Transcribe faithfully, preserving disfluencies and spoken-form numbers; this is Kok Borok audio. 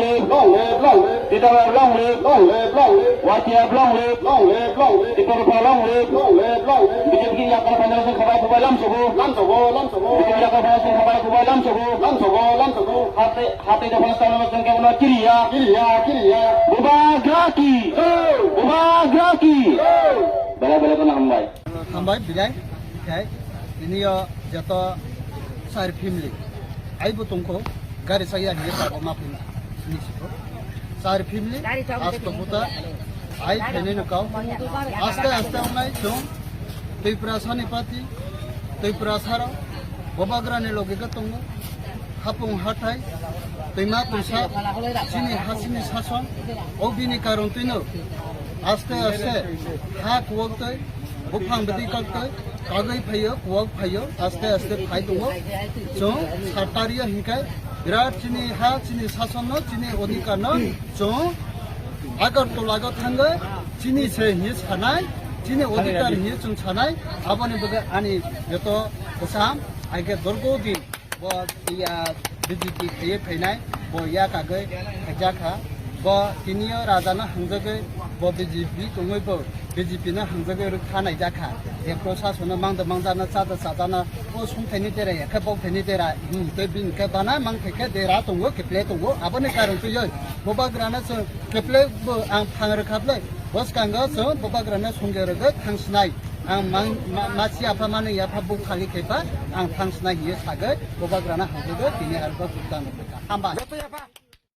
Long live, long live. T W F long live, long live, long live. Y T F long live, long live, long live. T P F long live, long live, long live. B J P yakar panjang sing khabai khubai lam sobo, lam sobo, lam sobo. B J P yakar panjang sing khabai khubai lam sobo, lam sobo, lam sobo. Hate, hate japan stana sing kebono kiriya, kiriya, kiriya. Bubagra ki, Bubagra ki. Bela bela kono hambai. Hambai, bilai, khai, tini yo joto sar family. Aibo tongkho, gari saya hiye tabo ma phina, ni siko. Sar family, asto buta, ai phene no kau. Aste aste ongnai chong, Tripura sani pati, Tripura saro, Bubagra ni loge ka tongo. Hapung hathai, twima twisa, chini ha chini sason, o bini karon twino, aste aste, ha kuwak twi, buphang bidi kak twi, kagwi phaio, kuwak phaio, aste aste phai tongo. Chwng satario hinkhe, birat chini ha, chini sasonno, chini odhikarno, chwng Agartala go thangwi, chini se hiye sanai, chini odhikar hiye chwng sanai, aboni bagwi ani joto kwcham, aike dorgo din. Bo ya B J P khaiye phainai, bo ya kagwi khaijak kha. Bo tiniyo raja no hangjagwi, bo B J P tongwi bo B J P no hangjagwi rwkha naijak kha. Je prosason no mangda mangda no chada chada no o sumthai ni dera ya khe bok thai ni dera, hmm, tei bini khe bana mangthai khe dera tongo, keple tongo. Aboni karon twiyo Bubagra no chwng keple bo ang thang rwkha ble. Bo swkango chwng Bubagra no songja rwgwi thang sinai. Ang mang, ma, masi apha mani yapha buk khali khe ba ang thang sinai hiye sagwi Bubagra no hangjagwi tini arbo buk dan rwkha. Hamba.